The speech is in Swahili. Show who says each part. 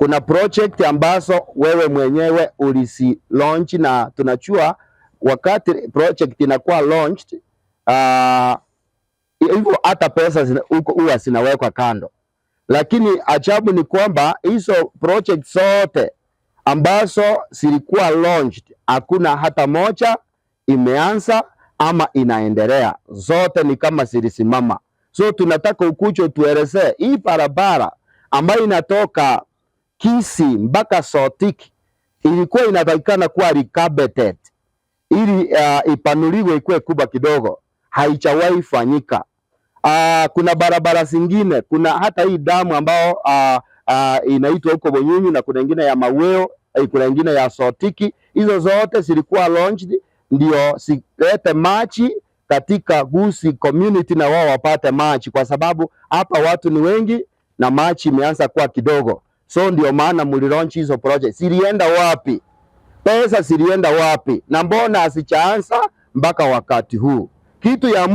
Speaker 1: Kuna project ambazo wewe mwenyewe ulizi launch na tunajua wakati project inakuwa launched, hivyo hata pesa huwa zinawekwa kando, lakini ajabu ni kwamba hizo project zote ambazo zilikuwa launched hakuna hata moja imeanza ama inaendelea, zote ni kama zilisimama. So tunataka ukuje utuelezee hii barabara ambayo inatoka Kisii mpaka Sotik ilikuwa inatakikana kuwa recarpeted ili ipanuliwe ikuwe kubwa kidogo, haijawahi fanyika. Kuna barabara zingine, kuna hata hii damu ambao inaitwa huko Bonyunyu na kuna ingine ya Maweo, kuna ingine ya Sotiki. Hizo zote zilikuwa launched ndio zilete maji katika Gusii community na wao wapate maji, kwa sababu hapa watu ni wengi na maji imeanza kuwa kidogo. So ndio maana mlilaunch hizo project. Zilienda wapi? Pesa zilienda wapi? Na mbona hazijaanza mpaka wakati huu? Kitu ya